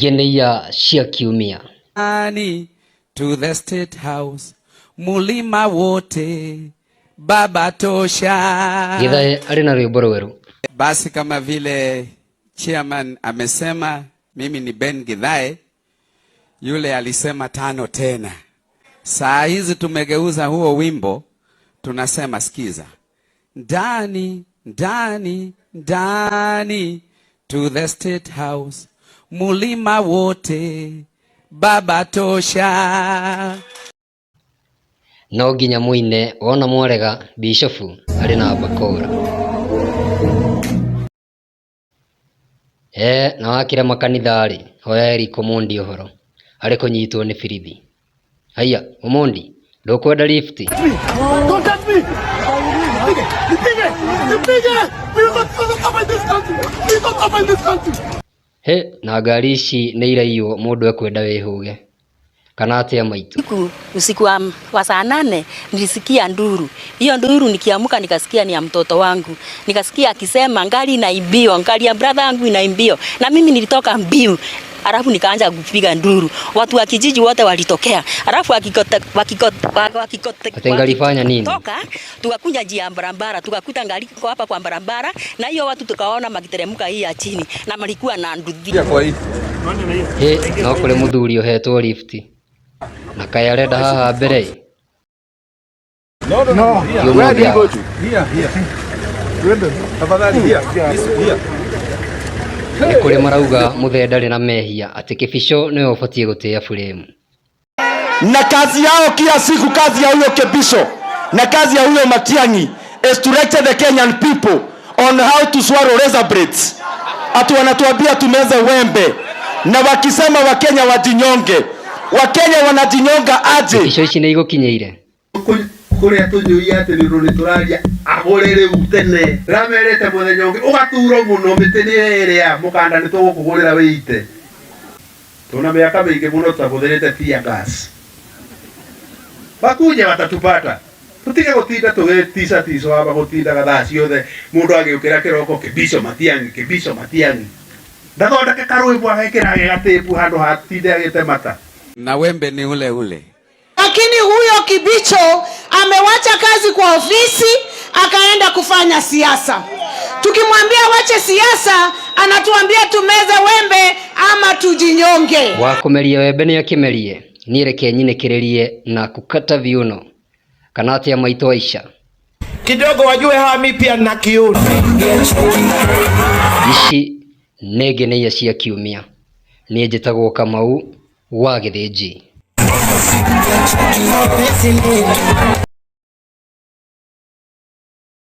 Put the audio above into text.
Ngeneia cia kiumia. Ani to the State House, mulima wote baba tosha. Githae arĩ na rwĩmbo rwerũ. Basi kama vile chairman amesema, mimi ni Ben Githae, yule alisema tano tena. Saa hizi tumegeuza huo wimbo, tunasema sikiza, ndani ndani ndani to the State House, mulima wote baba tosha. No nginya mũine wona mwarega Bishofu arĩ na bakora. Na wakĩrema kanitha-rĩ, hoya Eric Omondi ũhoro, arĩ kũnyitwo nĩ birithi. Haiya, Omondi, ndũkwenda lift? Don't touch me! Nipige! Nipige! Nipige! Please don't, don't come in this country! Please don't come in this country! Hĩ, na ngari ici nĩ iraiywo mũndũ ekwenda wĩhũge. Kana atĩa maitũ? Usiku, usiku wa saa 8 nilisikia nduru. Hiyo nduru nikiamka nikasikia ni ya mtoto wangu. Nikasikia akisema ngari inaibiwa, ngari ya brother yangu inaibiwa. Na mimi nilitoka mbiu. Alafu nikaanza kupiga nduru. Watu wa kijiji wote walitokea. Alafu wakikota wakikota wakikota Ati ngari ifanya nini? Toka tukakuja njia ya barabara, tukakuta ngari iko hapa kwa barabara, na hiyo watu tukaona makiteremka hii ya chini na walikuwa na nduthi. Hĩ, no kũrĩ mũthuri ũhetwo lift. Na kaĩ arenda haha mbere ĩ? No. Kiumo Where do you gĩa- go to? Here, here. Twende. Tafadhali here. This, here. Nĩ kũrĩ marauga mũthee ndarĩ na mehia atĩ Kĩbico nĩwe ũbatiĩ gũtĩa buremu. Na kazi yao kila siku, kazi ya huyo Kebisho na kazi ya huyo Matiang'i is to lecture the Kenyan people on how to swallow razor blades. Ati wanatuambia tumeze wembe, na wakisema Wakenya wajinyonge. Wakenya wanajinyonga aje? Kĩbico ici nĩ igũkinyĩire? Kũrĩa tũnyũi atĩ nĩ ũndũ nĩ tũraria agũre rĩu tene ramerĩte mũthenya ũngĩ ũgaturwo mũno mĩtĩ nĩ ĩrĩa mũkanda nĩ tũgũkũgũrĩra wĩite tuna mĩaka mĩingĩ mũno tũtabũthĩrĩte tear gas wakuje watatupata tutige gũtinda tũgĩticatico aba gũtindaga thaa ciothe mũndũ agĩũkĩra kĩroko Kĩbico Matiang'i Kĩbico Matiang'i ndathondeke karwĩmbo agekĩra gatĩpu handũ hatinde agĩtemata. Na wembe ni ule ule. Lakini huyo Kibicho amewacha kazi kwa ofisi akaenda kufanya siasa. Tukimwambia wache siasa, anatuambia tumeze wembe ama tujinyonge. Wa kũmeria wembe nĩ akĩmerie, niĩ reke nyinĩkĩrĩrie na kukata viuno. Kana atĩa maitũ Aisha? Kidogo wajue hawa mi pia na kiuno. Ici nĩ ngeneia cia kiumia. Niĩ njĩtagwo Kamau wa Gĩthĩnji.